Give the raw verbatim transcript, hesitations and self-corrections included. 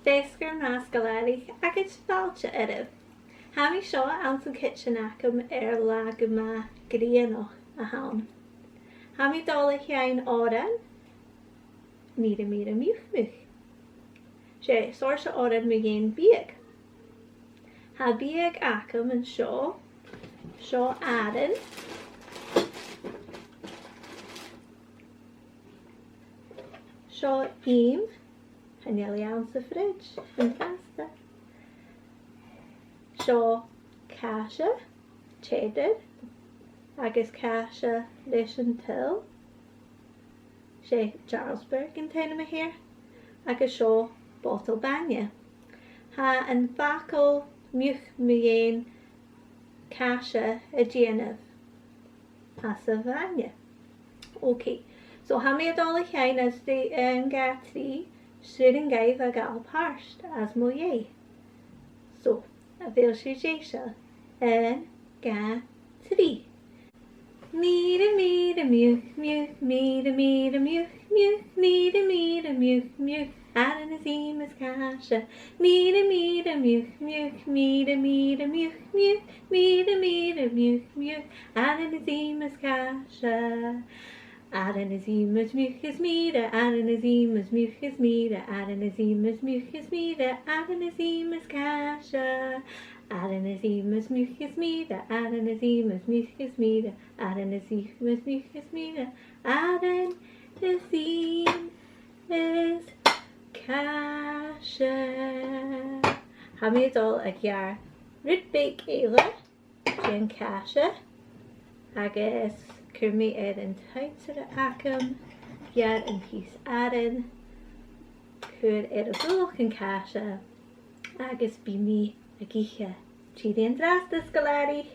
Feasgar math, sgoilearan, agus fàilte oirbh. Tha mi seo anns a' chidsin agam air latha gu math grianach a th' ann. Tha mi a' dol a sheinn òran Mìre, mìre, miùch, miùch. 'S e seòrsa òran mu dheidhinn biadh. Tha biadh agam an seo, seo aran, seo ìm, chan eil i anns a' fridge an-dràsta. Seo càise, cheddar, agus càise leis an tuill. 'S e Jarlsberg an t-ainm a th' air, agus seo botal bainne. Tha am facal miùch mu dheidhinn càise a' dèanamh às a' bhainne. Okay, so tha mi a' dol a sheinn às dèidh aon, dhà, trì, 's urrainn dhuibh a ghabhail pàirt às mo dhèidh. So, a bheil sibh deiseil? Aon, dhà, trì. Mìre, mìre, miùch, miùch, mìre, mìre, miùch, miùch, mìre, mìre, miùch, miùch, aran is ìm is càise. Mìre, mìre, miùch, miùch, mìre, mìre, miùch, miùch, mìre, mìre, miùch, miùch, aran is ìm is càise. Aran is ìm is miùch is mìre, aran is ìm is miùch is mìre, aran is ìm is miùch is mìre, aran is ìm is càise. Aran is ìm is miùch is mìre, aran is ìm is miùch is mìre, aran is ìm is miùch is mìre, aran is ìm is càise. Tha mi a' dol a ghearradh rud beag eile den chàise, agus cuiridh mi air an t-sìde agam, ghearr am pìos aran, cuir air a bhualadh an càise, agus bidh mi ag ithe. Tìoraidh an-dràsta, sgoilearan.